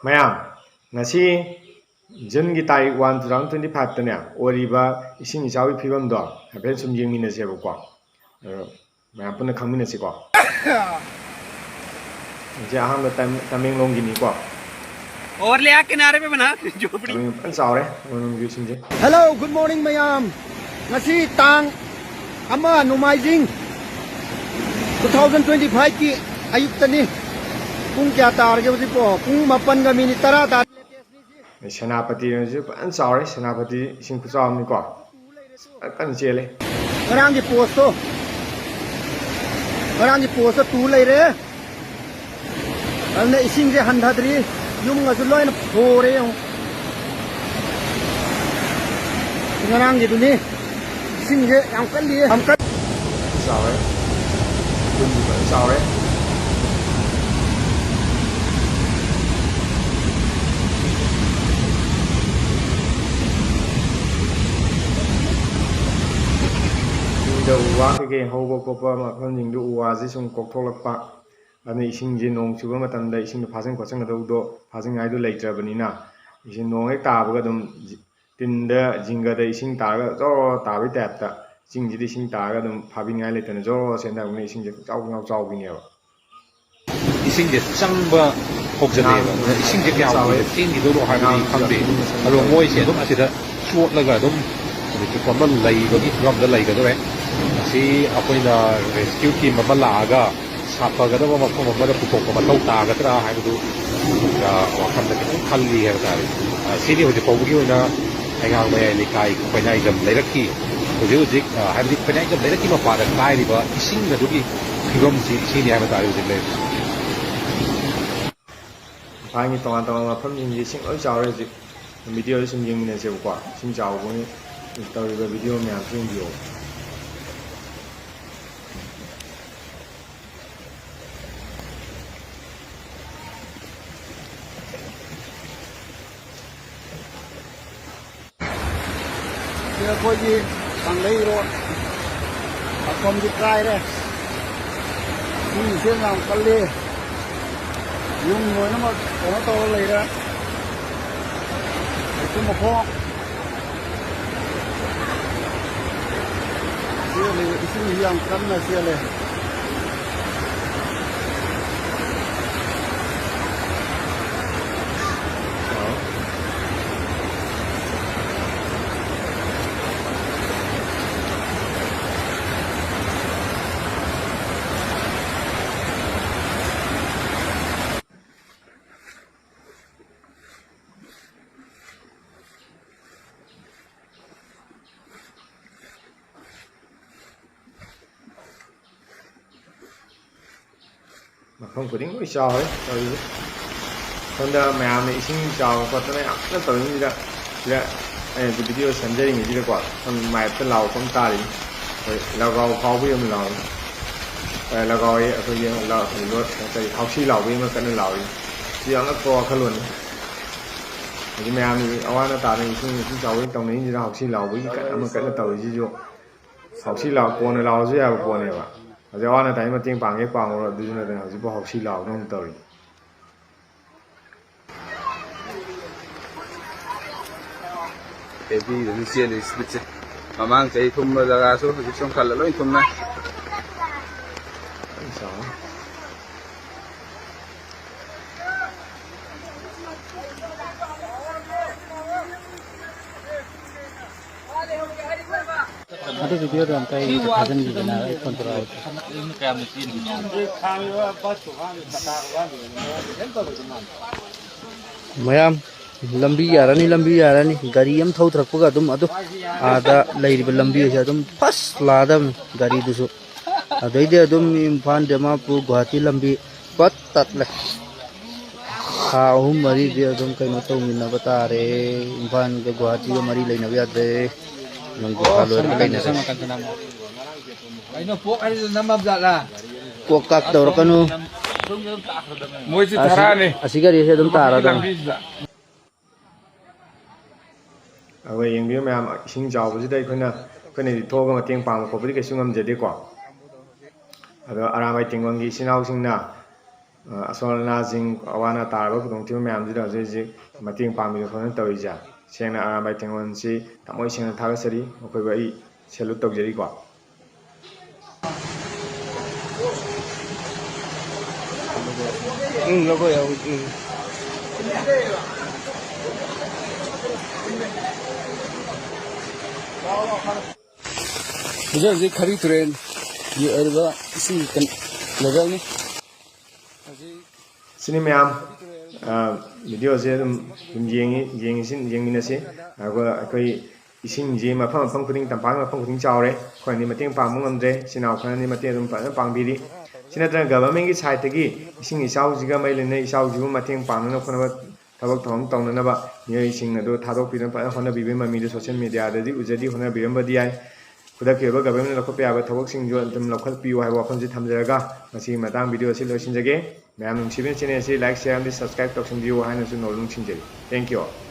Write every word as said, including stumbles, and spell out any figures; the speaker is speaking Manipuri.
ꯃꯌꯥꯝ, ꯉꯁꯤ ꯖꯨꯟꯒꯤ ꯇꯥꯔꯤꯛ ꯋꯥꯟ, ꯇꯨ ꯊꯥꯎꯖꯟ ꯇ꯭ꯋꯦꯟꯇꯤ ꯐꯥꯏꯚꯇꯅꯦ ꯑꯣꯏꯔꯤꯕ ꯏꯁꯤꯡ ꯏꯆꯥꯎꯒꯤ ꯐꯤꯕꯝꯗꯣ ꯍꯥꯏꯐꯦꯠ ꯁꯨꯝ ꯌꯦꯡꯃꯤꯟꯅꯁꯦꯕꯀꯣ꯫ ꯑꯗꯣ ꯃꯌꯥꯝ ꯄꯨꯟꯅ ꯈꯪꯃꯤꯟꯅꯁꯤꯀꯣ꯫ ꯍꯧꯖꯤꯛ ꯑꯍꯥꯟꯕ ꯇꯃꯦꯡꯂꯣꯡꯒꯤꯅꯤꯀꯣ꯫ और ले आ किनारे पे बना झोपड़ी। ꯇꯃꯦꯡꯂꯣꯡ ꯐꯖꯅ ꯆꯥꯎꯔꯦ ꯇꯃꯦꯡꯂꯣꯡꯒꯤ ꯏꯁꯤꯡꯁꯦ꯫ Hello, good morning ꯃꯌꯥꯝ꯫ ꯉꯁꯤ ꯇꯥꯡ ꯑꯃ ꯅꯣꯡꯃꯥꯏꯖꯤꯡ, ꯇꯨ ꯊꯥꯎꯖꯟ ꯇ꯭ꯋꯦꯟꯇꯤ ꯐꯥꯏꯚꯀꯤ ꯑꯌꯨꯛꯇꯅꯤ꯫ ꯄꯨꯡ ꯀꯌꯥ ꯇꯥꯔꯒꯦ ꯍꯧꯖꯤꯛꯄꯣ? ꯄꯨꯡ ꯃꯥꯄꯟꯒ ꯃꯤꯅꯤꯠ ꯇꯔꯥ ꯇꯥꯔꯦ꯫ ꯁꯦꯅꯥꯄꯇꯤꯁꯨ ꯐꯖꯅ ꯆꯥꯎꯔꯦ꯫ ꯁꯦꯅꯥꯄꯇꯤ ꯏꯁꯤꯡ ꯈꯨꯆꯥꯎ ꯑꯃꯅꯤꯀꯣ꯫ ꯀꯟꯅ ꯆꯦꯜꯂꯦ꯫ ꯉꯔꯥꯡꯒꯤ ꯄꯣꯁꯇꯣ ꯉꯔꯥꯡꯒꯤ ꯄꯣꯁꯇꯣ ꯇꯨ ꯂꯩꯔꯦ꯫ ꯑꯗꯨꯅ ꯏꯁꯤꯡꯁꯦ ꯍꯟꯊꯗ꯭ꯔꯤ꯫ ꯌꯨꯝꯒꯁꯨ ꯂꯣꯏꯅ ꯐꯣꯔꯦ ꯌꯦꯡꯉꯨ꯫ ꯉꯔꯥꯡꯒꯤꯗꯨꯅꯤ꯫ ꯏꯁꯤꯡꯁꯦ ꯌꯥꯝ ꯀꯜꯂꯤ꯫ ꯌꯥꯝ ꯀꯜ ꯆꯥꯎꯔꯦ꯫ ꯌꯨꯝꯗꯤ ꯐꯖꯅ ꯆꯥꯎꯔꯦ꯫ ꯆꯤꯡꯗ ꯎ ꯋꯥ ꯀꯩꯀꯩ ꯍꯧꯕ ꯈꯣꯠꯄ ꯃꯐꯝꯁꯤꯡꯗꯨ ꯎ ꯋꯥꯁꯤ ꯁꯨꯝ ꯀꯣꯛꯊꯣꯛꯂꯛꯄ꯫ ꯑꯗꯨꯅ ꯏꯁꯤꯡꯁꯦ ꯅꯣꯡ ꯆꯨꯕ ꯃꯇꯝꯗ ꯏꯁꯤꯡꯗꯣ ꯐꯥꯖꯤꯟ ꯈꯣꯠꯆꯤꯟꯒꯗꯧꯗꯣ ꯐꯥꯖꯤꯟꯉꯥꯏꯗꯣ ꯂꯩꯇ꯭ꯔꯕꯅꯤꯅ ꯏꯁꯤꯡ ꯅꯣꯡ ꯍꯦꯛ ꯇꯥꯕꯒ ꯑꯗꯨꯝ ꯖꯤ-, ꯇꯤꯟꯗ ꯖꯤꯡꯒꯗ ꯏꯁꯤꯡ ꯇꯥꯔꯒ ꯖꯣꯔꯣ ꯇꯥꯕꯩ ꯇꯥꯏꯞꯇ ꯆꯤꯡꯁꯤꯗ ꯏꯁꯤꯡ ꯇꯥꯔꯒ ꯑꯗꯨꯝ ꯐꯥꯕꯤꯅꯤꯡꯉꯥꯏ ꯂꯩꯇꯅ ꯖꯣꯔꯣ ꯆꯦꯟꯊꯔꯛꯄꯅꯤꯅ ꯏꯁꯤꯡꯁꯦ ꯈꯪꯆꯥꯎ ꯈꯪꯆꯥꯎ ꯆꯥꯎꯕꯤꯅꯦꯕ꯫ ꯏꯁꯤꯡꯁꯦ ꯆꯪꯕ ꯍꯧꯖꯤꯜꯂꯛꯑꯦꯕ꯫ ꯑꯗꯨꯅ ꯏꯁꯤꯡꯁꯦ ꯀꯌꯥꯝ ꯀꯨꯏꯅ ꯆꯦꯟꯈꯤꯗꯧꯅꯣ ꯍꯥꯏꯕꯗꯤ ꯈꯪꯗꯦ꯫ ꯑꯗꯣ ꯃꯣꯏꯁꯦ ꯑꯗꯨꯝ ꯑꯁꯤꯗ ꯆꯣꯠꯂꯒ ꯑꯗꯨꯝ ꯍꯧꯖꯤꯛ ꯆꯨꯞꯄ ꯑꯃ ꯂꯩꯕꯒꯤ ꯐꯤꯕꯝꯗ ꯂꯩꯒꯗꯧꯔꯦ꯫ ꯃꯁꯤ ꯑꯩꯈꯣꯏꯅ ꯔꯦꯁꯀ꯭ꯌꯨ ꯇꯤꯝ ꯑꯃ ꯂꯥꯛꯑꯒ ꯁꯥꯐꯒꯗꯕ ꯃꯐꯝ ꯑꯃꯗ ꯄꯨꯊꯣꯛꯄ ꯃꯊꯧ ꯇꯥꯒꯗ꯭ꯔꯥ ꯍꯥꯏꯕꯗꯨ, ꯑ, ꯋꯥꯈꯜꯗ ꯈꯤꯇꯪ ꯈꯜꯂꯤ ꯍꯥꯏꯕ ꯇꯥꯔꯦ꯫ ꯑ, ꯁꯤꯅꯤ ꯍꯧꯖꯤꯛ ꯐꯥꯎꯕꯒꯤ ꯑꯣꯏꯅ ꯍꯩꯉꯥꯡ ꯃꯌꯥꯏ ꯂꯩꯀꯥꯏ ꯈꯣꯏꯅꯥꯏꯖꯝ ꯂꯩꯔꯛꯀꯤ ꯍꯧꯖꯤꯛ ꯍꯧꯖꯤꯛ, ꯑ, ꯍꯥꯏꯕꯗꯤ ꯈꯣꯏꯅꯥꯏꯖꯝ ꯂꯩꯔꯛꯀꯤ ꯃꯄꯥꯗ ꯀꯥꯏꯔꯤꯕ ꯏꯁꯤꯡ ꯑꯗꯨꯒꯤ ꯐꯤꯕꯝꯁꯤ ꯁꯤꯅꯤ ꯍꯥꯏꯕ ꯇꯥꯔꯦ ꯍꯧꯖꯤꯛ ꯂꯩꯔꯤꯁꯤ꯫ ꯏꯝꯐꯥꯜꯒꯤ ꯇꯣꯉꯥꯟ ꯇꯣꯉꯥꯟꯕ ꯃꯐꯝꯁꯤꯡꯁꯦ ꯏꯁꯤꯡ ꯂꯣꯏ ꯆꯥꯎꯔꯦ ꯍꯧꯖꯤꯛ꯫ ꯚꯤꯗꯤꯑꯣꯗ ꯁꯨꯝ ꯌꯦꯡꯃꯤꯟꯅꯁꯦꯕꯀꯣ꯫ ꯏꯁꯤꯡ ꯆꯥꯎꯕꯒꯤ ꯇꯧꯔꯤꯕ ꯚꯤꯗꯤꯑꯣ ꯃꯌꯥꯝꯁꯦ ꯌꯦꯡꯕꯤꯌꯣ꯫ ꯁꯤ ꯑꯩꯈꯣꯏꯒꯤ ꯀꯪꯂꯩꯔꯣꯠ ꯑꯁꯣꯝꯗꯤ ꯀꯥꯏꯔꯦ꯫ ꯃꯤꯁꯦ ꯌꯥꯝ ꯀꯜꯂꯤ꯫ ꯌꯨꯝ ꯂꯣꯏꯅꯃꯛ ꯀꯩꯅꯣ ꯇꯧꯔ ꯂꯩꯔꯦ꯫ ꯂꯩꯈꯣꯝ ꯃꯈꯣꯡ꯫ ꯆꯦꯜꯂꯤ, ꯏꯁꯤꯡꯁꯤ ꯌꯥꯝ ꯀꯟꯅ ꯆꯦꯜꯂꯦ꯫ ꯃꯐꯝ ꯈꯨꯗꯤꯡ ꯂꯣꯏ ꯆꯥꯎꯔꯦ ꯇꯧꯔꯤꯁꯦ꯫ ꯁꯣꯝꯗ ꯃꯌꯥꯝꯅ ꯏꯁꯤꯡ ꯆꯥꯎꯕ ꯈꯣꯠꯇꯅ ꯌꯥꯝ ꯀꯟꯅ ꯇꯧꯔꯤꯉꯩꯗ, ꯁꯤꯗ ꯑꯩꯅ ꯚꯤꯗꯤꯑꯣ ꯁꯦꯝꯖꯔꯤꯉꯩꯁꯤꯗꯀꯣ, ꯁꯣꯝ ꯃꯥꯏꯞꯇ ꯂꯥꯎꯕ ꯑꯃ ꯇꯥꯔꯤ꯫ ꯑꯩꯈꯣꯏ ꯂꯒꯥꯎ ꯐꯥꯎꯕꯒꯤ ꯑꯃ ꯂꯥꯎꯔꯤ꯫ ꯑꯦ, ꯂꯒꯥꯎ ꯑꯩ, ꯑꯩꯈꯣꯏꯒꯤ ꯂ-, ꯂ-, ꯀꯔꯤ, ꯍꯥꯎꯁꯤ ꯂꯥꯎꯕꯒꯤ ꯑꯃ ꯀꯟꯅ ꯂꯥꯎꯔꯤ꯫ ꯁꯤ ꯑꯉꯛꯄ ꯋꯥꯈꯜꯂꯣꯟꯅꯤ꯫ ꯍꯧꯖꯤꯛ ꯃꯌꯥꯝꯒꯤ ꯑꯋꯥ ꯑꯅꯥ ꯇꯥꯗꯅ ꯏꯁꯤꯡ, ꯏꯁꯤꯡ ꯆꯥꯎꯕꯒꯤ ꯇꯧꯅꯔꯤꯁꯤꯗ ꯍꯥꯎꯁꯤ ꯂꯥꯎꯕꯒꯤ ꯀꯟ-, ꯑꯃ ꯀꯟꯅ ꯇꯧꯔꯤꯁꯤꯁꯨ, ꯍꯥꯎꯁꯤ ꯂꯥꯎ-, ꯀꯣꯟꯅ ꯂꯥꯎꯔꯁꯨ ꯌꯥꯕ ꯄꯣꯠꯅꯦꯕ꯫ ꯍꯧꯖꯤꯛ ꯑꯋꯥ ꯑꯅꯥ ꯇꯥꯏ ꯃꯇꯦꯡ ꯄꯥꯡꯒꯦ ꯄꯥꯡꯉꯨꯔꯣ, ꯑꯗꯨꯁꯨ ꯅꯠꯇꯅ ꯍꯧꯖꯤꯛꯐꯥꯎ ꯍꯥꯎꯁꯤ ꯂꯥꯎꯗꯅ ꯇꯧꯔꯤ꯫ ꯍꯦꯕꯤꯗꯅꯤ ꯆꯦꯜꯂꯤ ꯁ꯭ꯄꯤꯠꯁꯦ꯫ ꯃꯃꯥꯡ ꯆꯍꯤ ꯊꯨꯝꯕ ꯖꯒꯥꯁꯨ ꯍꯧꯖꯤꯛ ꯆꯣꯡꯈꯠꯂ ꯂꯣꯏ ꯊꯨꯝꯅ꯫ ꯑꯗꯨ ꯚꯤꯗꯤꯑꯣꯗꯣ ꯑꯝꯇ ꯑꯩ ꯊꯥꯖꯤꯟꯈꯤꯒꯦꯅ ꯑꯩ ꯐꯣꯟ ꯇꯧꯔꯛꯑꯒꯦ꯫ ꯃꯌꯥꯝ, ꯂꯝꯕꯤ ꯌꯥꯔꯅꯤ, ꯂꯝꯕꯤ ꯌꯥꯔꯅꯤ꯫ ꯒꯥꯔꯤ ꯑꯃ ꯊꯧꯊꯔꯛꯄꯒ ꯑꯗꯨꯝ ꯑꯗꯨ ꯑꯥꯗ ꯂꯩꯔꯤꯕ ꯂꯝꯕꯤ ꯑꯁꯦ ꯑꯗꯨꯝ ꯐꯥꯁ ꯂꯥꯛꯑꯗꯕꯅꯤ ꯒꯥꯔꯤꯗꯨꯁꯨ꯫ ꯑꯗꯩꯗꯤ ꯑꯗꯨꯝ ꯏꯝꯐꯥꯜ, ꯗꯤꯃꯥꯄꯨꯔ, ꯒꯨꯍꯥꯇꯤ ꯂꯝꯕꯤ ꯄꯠ ꯇꯠꯂꯦ꯫ ꯊꯥ ꯑꯍꯨꯝ ꯃꯔꯤꯗꯤ ꯑꯗꯨꯝ ꯀꯩꯅꯣ ꯇꯧꯃꯤꯟꯅꯕ ꯇꯥꯔꯦ꯫ ꯏꯝꯐꯥꯜꯒ ꯒꯨꯍꯥꯇꯤꯒ ꯃꯔꯤ ꯂꯩꯅꯕ ꯌꯥꯗ꯭ꯔꯦ꯫ ꯅꯪ ꯒꯨꯍꯥ ꯂꯣꯏꯔꯒ ꯂꯩꯅꯔꯦ꯫ ꯀꯩꯅꯣ ꯄꯣꯛ ꯍꯥꯏꯔꯤꯗꯣ ꯅꯝꯃꯕ ꯖꯥꯠꯂꯥ? ꯀꯣꯛ ꯀꯥꯛ ꯇꯧꯔꯛꯀꯅꯨ꯫ ꯃꯣꯏꯁꯤ ꯑꯁꯤ, ꯊꯔꯥꯅꯤ꯫ ꯑꯁꯤ ꯒꯥꯔꯤꯁꯦ ꯑꯗꯨꯝ ꯇꯥꯔꯗꯧꯅꯤ꯫ ꯂꯝꯕꯤꯁꯤꯗ꯫ ꯑꯩꯈꯣꯏ ꯌꯦꯡꯕꯤꯌꯨ ꯃꯌꯥꯝ, ꯏꯁꯤꯡ ꯆꯥꯎꯕꯁꯤꯗ ꯑꯩꯈꯣꯏꯅ, ꯑꯩꯈꯣꯏꯅꯗꯤ ꯊꯣꯛꯑꯒ ꯃꯇꯦꯡ ꯄꯥꯡꯕ ꯈꯣꯠꯄꯗꯤ ꯀꯩꯁꯨ ꯉꯝꯖꯗꯦꯀꯣ꯫ ꯑꯗꯣ ꯑꯔꯥꯝꯕꯥꯏ ꯇꯦꯡꯒꯣꯟꯒꯤ ꯏꯆꯤꯟ ꯏꯅꯥꯎꯁꯤꯡꯅ ꯑ, ꯑꯁꯣꯜ ꯑꯅꯥꯁꯤꯡ, ꯑꯋꯥ ꯑꯅꯥ ꯇꯥꯔꯕ ꯈꯨꯗꯣꯡꯊꯤꯕ ꯃꯌꯥꯝꯁꯤꯗ ꯍꯧꯖꯤꯛ ꯍꯧꯖꯤꯛ ꯃꯇꯦꯡ ꯄꯥꯡꯕꯤꯗꯅ ꯈꯣꯠꯇꯅ ꯇꯧꯔꯤꯁꯦ꯫ ꯁꯦꯡꯅ ꯑꯔꯥꯝꯕꯥꯏ ꯇꯦꯡꯒꯣꯜꯁꯤ ꯊꯃꯣꯏ ꯁꯦꯡꯅ ꯊꯥꯒꯠꯆꯔꯤ꯫ ꯃꯈꯣꯏꯕꯨ ꯑꯩ salute ꯇꯧꯖꯔꯤꯀꯣ꯫ ꯎꯝ, ꯂꯧꯕ ꯌꯥꯎ-, ꯎꯝ꯫ ꯍꯧꯖꯤꯛ ꯍꯧꯖꯤꯛ ꯈꯔꯤ ꯇꯨꯔꯦꯜꯒꯤ ꯑꯣꯏꯔꯤꯕ ꯏꯁꯤꯡ ꯀꯩꯅꯣ levelꯅꯤ꯫ ꯍꯧꯖꯤꯛ ꯁꯤꯅꯤ ꯃꯌꯥꯝ, ꯈꯔꯤ ꯇꯨꯔꯦꯜ ꯑ, videoꯁꯦ ꯑꯗꯨꯝ, ꯑꯗꯨꯝ ꯌꯦꯡꯉꯤ, ꯌꯦꯡꯉꯤꯁꯤ, ꯌꯦꯡꯃꯤꯟꯅꯁꯤ꯫ ꯑꯗꯨꯒ ꯑꯩꯈꯣꯏ ꯏꯁꯤꯡꯁꯤ ꯃꯐꯝ ꯃꯐꯝ ꯈꯨꯗꯤꯡ, ꯇꯝꯄꯥꯛ ꯃꯐꯝ ꯈꯨꯗꯤꯡ ꯆꯥꯎꯔꯦ꯫ ꯑꯩꯈꯣꯏꯅꯗꯤ ꯃꯇꯦꯡ ꯄꯥꯡꯕ ꯉꯝꯗ꯭ꯔꯦ꯫ ꯏꯆꯤꯟ ꯏꯅꯥꯎ ꯈꯔꯅꯗꯤ ꯃꯇꯦꯡ ꯑꯗꯨꯝ ꯐꯖꯅ ꯄꯥꯡꯕꯤꯔꯤ꯫ ꯁꯤ ꯅꯠꯇ꯭ꯔꯒ governmentꯀꯤ sideꯇꯒꯤ ꯏꯁꯤꯡ ꯏꯆꯥꯎꯁꯤꯒ ꯃꯔꯤ ꯂꯩꯅꯅ ꯏꯆꯥꯎꯁꯤꯕꯨ ꯃꯇꯦꯡ ꯄꯥꯡꯅꯅꯕ ꯈꯣꯠꯅꯕ ꯊꯕꯛ ꯊꯧꯔꯝ ꯇꯧꯅꯅꯕ ꯃꯤꯑꯣꯏꯁꯤꯡ ꯑꯗꯨ ꯊꯥꯗꯣꯛꯄꯤꯗꯨꯅ ꯐꯖꯅ ꯍꯣꯠꯅꯕꯤꯕꯒꯤ ꯃꯃꯤꯗꯤ social mediaꯗꯗꯤ ꯎꯖꯗꯤ ꯍꯣꯠꯅꯕꯤꯔꯝꯕꯗꯤ ꯌꯥꯏ꯫ ꯈꯨꯗꯛꯀꯤ ꯑꯣꯏꯕ governmentꯅ ꯂꯧꯈꯠꯄ ꯌꯥꯕ ꯊꯕꯛꯁꯤꯡꯁꯨ ꯑꯗꯨꯝ ꯂꯧꯈꯠꯄꯤꯌꯨ ꯍꯥꯏꯕ ꯋꯥꯐꯝꯁꯤ ꯊꯝꯖꯔꯒ ꯉꯁꯤꯒꯤ ꯃꯇꯥꯡ video ꯑꯁꯤ ꯂꯣꯏꯁꯤꯟꯖꯒꯦ꯫ ꯃꯌꯥꯝ ꯅꯨꯡꯁꯤꯕꯤꯅ channel ꯑꯁꯤ like, share ꯑꯃꯗꯤ subscribe ꯇꯧꯁꯤꯟꯕꯤꯌꯨ ꯍꯥꯏꯅꯁꯨ ꯅꯣꯜꯂꯨꯛ ꯅꯤꯡꯁꯤꯡꯖꯔꯤ꯫ Thank you all꯫